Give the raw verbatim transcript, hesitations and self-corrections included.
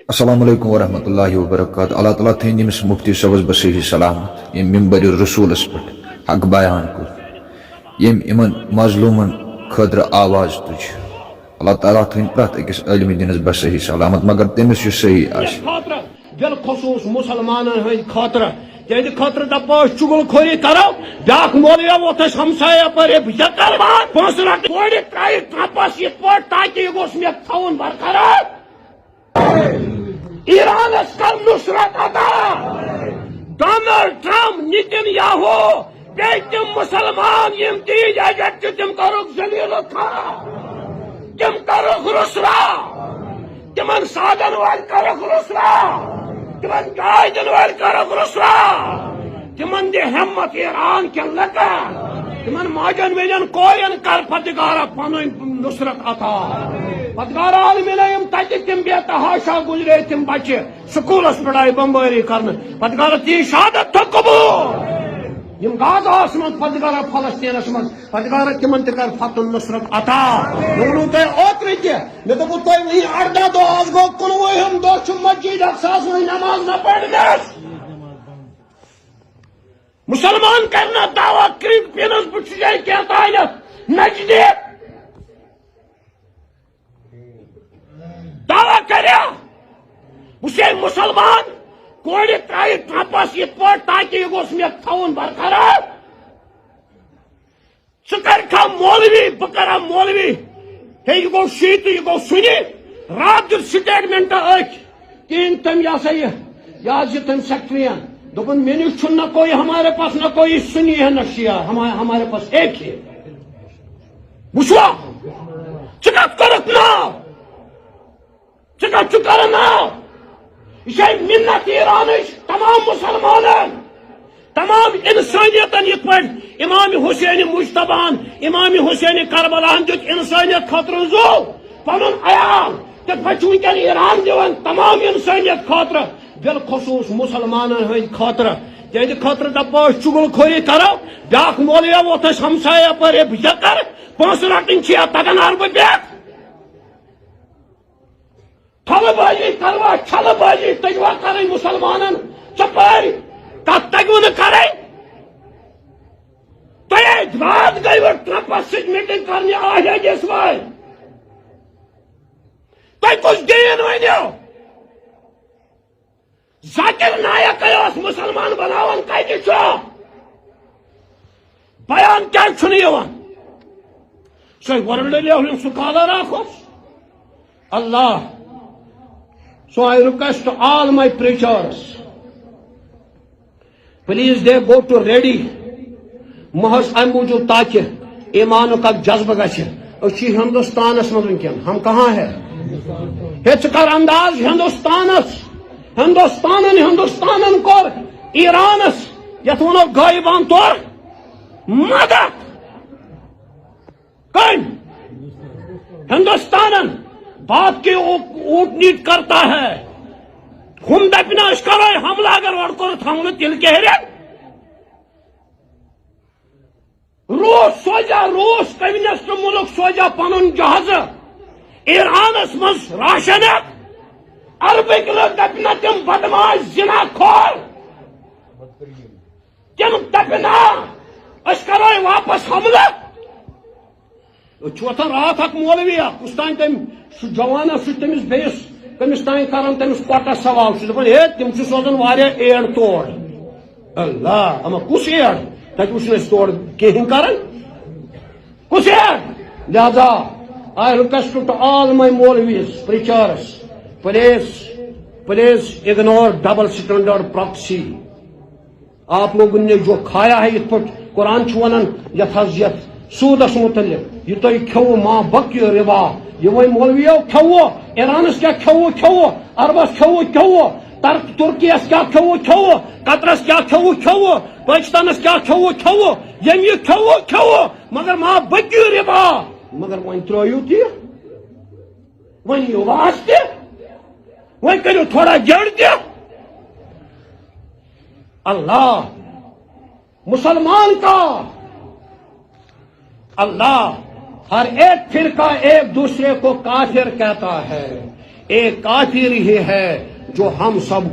السلام علیکم ورحمۃ اللہ وبرکاتہ۔ اللہ تعالیٰ تھٲیِن ییٚمِس مفتی صٲبس بصحیح سلامت، ییٚمۍ منبر رسولس پٮ۪ٹھ حق بیان کوٚر، ییٚمۍ یِمن مظلومن خٲطرٕ آواز تُج۔ اللہ تعالیٰ تھٲیِن پرٛٮ۪تھ أکِس عٲلمِ دیٖنس بصحیح سلامت، مگر تٔمِس یُس صحیح آسہِ۔ خٲطرٕ، بالخصوص مسلمانن ہٕنٛدِ خٲطرٕ، تِہنٛدِ خٲطرٕ دپو أسۍ چُغل خوری کرو۔ بیٛاکھ مولوی ووت اَسہِ ہمسایہِ یپٲرۍ، ہے، بہٕ کیٛاہ کرٕ؟ پونٛسہٕ رٹہٕ، کورِ ترٛایہِ ٹرمپس یِتھ پٲٹھۍ تاکہِ یہِ گوٚژھ مےٚ تھاوُن برقرار۔ ایرانس کر نصرت عطا۔ ڈونلڈ ٹرمپ، نتن یاہو، بیٚیہِ تِم مسلمان یِم تیٖتۍ ایجنٹ چھِ، تِم کرُکھ ذلیل و خوار، تِم کرُکھ رسوا، تِمن سادن وٲلۍ کرُکھ رسوا، تِمن جاے دِنہٕ وٲلۍ کرُکھ رسوا۔ تِمن دِ ہمت ایران کٮ۪ن لُکن، تِمن ماجن بیٚنٮ۪ن کورٮ۪ن کر پدگارا پنٕنۍ نصرت عطا۔ پدگارا عالمینہ یِم تتہِ تِم بے تحاشا گُزرے تِم بچہِ سکوٗلس پٮ۪ٹھ آیہِ بمبٲری کرنہٕ، پدگارا تِہنٛز شہادت تھٲو قبوٗل۔ یِم غزہس منٛز، پدگارا فلسطینس منٛز، پدگارا تِمن تہِ کر فتح نصرت عطا۔ مےٚ ووٚنوُ تۄہہِ اوترٕ تہِ، مےٚ دوٚپوُ تۄہہِ وۄنۍ ارداہ دۄہ، آز گوٚو کُنوُہِم دۄہ چھُ مسجد اقصاہس منٛز نماز نہ پرنس۔ مسلمان کرنا دعویٰ کرنگ پینس بچھجے کہتانیتھ نزدیک۔ دعویٰ کریا۔ بہٕ چھُسے مسلمان، کورِ ترٛایہِ ٹرمپس یِتھ پٲٹھۍ تاکہِ یہِ گوٚژھ مےٚ تھاوُن برقرار۔ ژٕ کر کھا مولوی، بہٕ کرا مولوی۔ ہے، یہِ گوٚو شیعہ تہٕ یہِ گوٚو سُنی۔ راتھ دیُت سٹیٹمنٹ أکۍ، کِہیٖنۍ تٔمۍ، یہِ ہسا یہِ، یہِ حظ یہِ تٔمۍ سیکٹرین۔ دوٚپُن، مےٚ نِش چھُنہٕ نہ کوئی ہمارے پاس، نہ کوئی سنی ہے، نہ شیعہ، ہما-، ہمارے پاس ایک ہی ہے۔ وٕچھوا؟ ژٕ کتھ کٔرٕتھ ناو؟ ژٕ کتھ چھُکھ کران ناو؟ یہِ چھے مِنت ایرانٕچ تمام مسلمانن، تمام انسٲنیتن، یِتھ پٲٹھۍ امام حسین مجتبیٰ ہن، امام حسین کربلا ہن دیُت انسٲنیت خٲطرٕ زُو، پنُن عیال، تِتھ پٲٹھۍ چھُ وٕنکیٚن ایران دِوان تمام انسٲنیت خٲطرٕ، بالخصوص مسلمانن ہٕنٛدۍ خٲطرٕ۔ تِہنٛدِ خٲطرٕ دپو أسۍ چُغل خوری کرو، بیٛاکھ مولوی ووت اَسہِ ہمسایہِ یپٲرۍ، ہے، بہٕ کیٛاہ کرٕ؟ پونٛسہٕ رٹٕنۍ چھِ یا تگان عربہٕ پٮ۪ٹھ؟ تھلہٕ بازی کروا، چھلہٕ بازی تجوا کرٕنۍ مسلمانن؟ ژۄپٲرۍ کتھ تگوٕ نہٕ کرٕنۍ؟ تۄہے راتھ گٔیوٕ ٹرمپس سۭتۍ میٹنگ کرنہِ آہے جیسوارۍ۔ تۄہہِ کُس دین ؤنِو؟ ذاکر نایک اوس مسلمان بناوان کتہِ چھُ؟ بیان کیازِ چھُنہٕ یِوان؟ سُہ ورلڈ لیولہِ سکالر اکھ اوس۔ اللہ۔ So I request to all my preachers, please they go to ready. محض امہِ موٗجوٗب تاکہِ ایمانُک اکھ جذبہٕ گژھِ۔ أسۍ چھِ ہندوستانس منٛز وٕنکیٚن، ہم کہاں ہے؟ ہے، ژٕ کر انداز ہندوستانس؟ ہندوستانن، ہندوستانن کوٚر ایرانس، یتھ ونو غٲیبان طور، مدد۔ کٔمۍ؟ ہندوستانن۔ باپ کی اونٹ نیٹ کرتا ہے۔ ہُم دپہِ نا أسۍ کرو حملہٕ، اگر اورٕ کوٚرُتھ حملہٕ تیٚلہِ کیٛاہ ہیٚرن؟ روٗس سوزیا، روٗس کمیونسٹ مُلک سوزیا پنُن جہازٕ ایرانس منٛز راشن ہٮ۪تھ؟ عربٕکۍ لُکھ دپہِ نا تِم بدماش زنا خور، تِم دپہِ نا أسۍ کرو واپس حملہٕ؟ أسۍ چھِ وۄتھان راتھ اکھ مولوی اکھ، کُس تام تٔمۍ سُہ جوانا سُہ تٔمِس بیٚیِس کٔمِس تام کران تٔمِس کۄٹس سوال، سُہ چھُ دپان، ہے، تِم چھِ سوزان واریاہ ایڈ تور۔ اللہ، اما کُس ایڈ؟ تتہِ وٕچھ نہٕ أسۍ تور کِہیٖنۍ کران۔ کُس ایڈ؟ لہذا I request to all my maulvis, پریچرس، please, please ignore double standard proxy. آپ لوگوں نے جو کھایا ہے، یِتھ پٲٹھۍ قرآن چھُ ونان، یتھ حظ یتھ سودس متعلق، یہِ تۄہہِ کھیوٚوُ ما بقی ربا، یہِ وۄنۍ مولویو کھیوٚوُ، ایرانس کیٛاہ کھیوٚوُ، کھیوٚوُ، عربس کھیوٚوُ، کھیوٚوُ، تر-، ترکیس کیٛاہ کھیوٚوُ، کھیوٚوُ، قطرس کیٛاہ کھیوٚوُ، کھیوٚوُ، پاکستانس کیٛاہ کھیوٚوُ، کھیوٚوُ، ییٚمۍ یہِ کھیوٚوُ، کھیوٚوُ، مگر ما بقی ربا، مگر وۄنۍ ترٲیِو تہِ، وۄنۍ یِیِو واپس تہِ، وۄنۍ کٔرِو تھوڑا جڑ تہِ۔ اللہ، مسلمان کا، اللہ، ہر ایک فرقہ ایک دوسرے کو کافر کہتا ہے۔ ایک کافی رہی ہے جو ہم سب